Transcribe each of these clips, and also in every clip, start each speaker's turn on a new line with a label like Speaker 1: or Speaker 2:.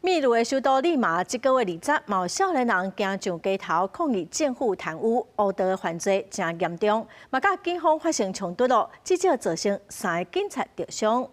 Speaker 1: 秘魯的首都利馬，這個月20嘛有少年人行上街頭抗議政府貪污、黑道的犯罪誠嚴重，嘛佮警方發生衝突囉，至少造成三个警察著傷。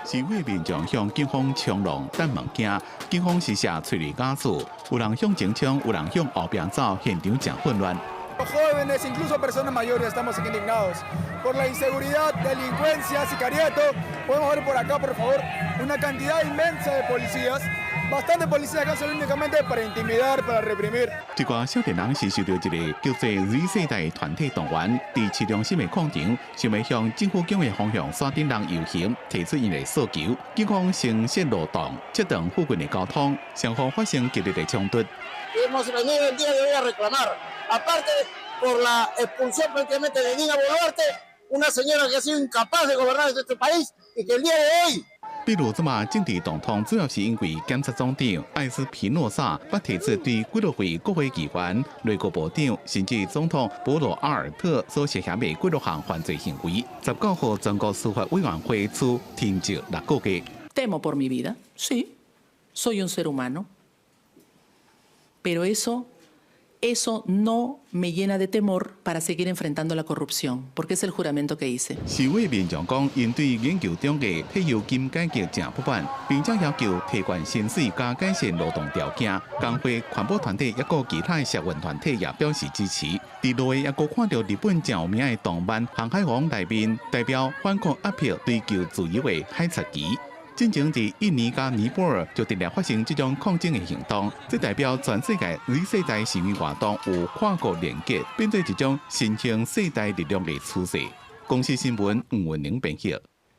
Speaker 2: 示威民眾向警方衝浪擲物件，警方施射催淚瓦斯，有人向前衝，有人向後壁走，現場誠混亂。
Speaker 3: Jóvenes, incluso personas mayores, estamos indignados por la inseguridad, delincuencia, sicariato. Podemos ver por acá, por favor, una cantidad inmensa de policías, bastante policías acá solo únicamente para intimidar, para reprimir.
Speaker 2: 這寡少年人是受著一个叫做 Z 世代團體動員，佇市中心的廣場，想欲向政府宮的方向山頂人遊行，提出𪜶的訴求。警方先設路擋，切斷附近的交通，雙方發生激烈的衝突。
Speaker 4: Hemos venido el día de hoy a reclamar, aparte por la expulsión prácticamente de Dina Boluarte, una señora que ha sido incapaz de gobernar este país y que el día de hoy
Speaker 2: 秘魯這馬政治動盪，主要是因為檢察總長艾斯皮諾薩捌提出對幾落位國會議員、內閣部長，甚至總統博羅阿爾特所涉嫌的幾落項犯罪行為，19號全國司法委員會處停職6個月。
Speaker 5: Temo por mi vida, sí, soy un ser humano, pero eso no me llena de temor para seguir enfrentando la corrupción, porque es el juramento que hice.
Speaker 2: 示威民眾講，𪜶對研究中的退休金改革誠不滿，並且要求提懸薪水佮改善勞動條件。工會環保團體抑閣其他的社運團體也表示支持。佇路的抑閣看著日本誠有名的動漫《航海王》內面代表反抗壓迫、追求自由的海賊旗。進前佇印尼佮尼泊爾就定定發生這種抗爭的行動，這代表全世界 Z 世代示威活動有跨國連結，變做一種新興世代力量的趨勢。公視新聞吳文玲編譯。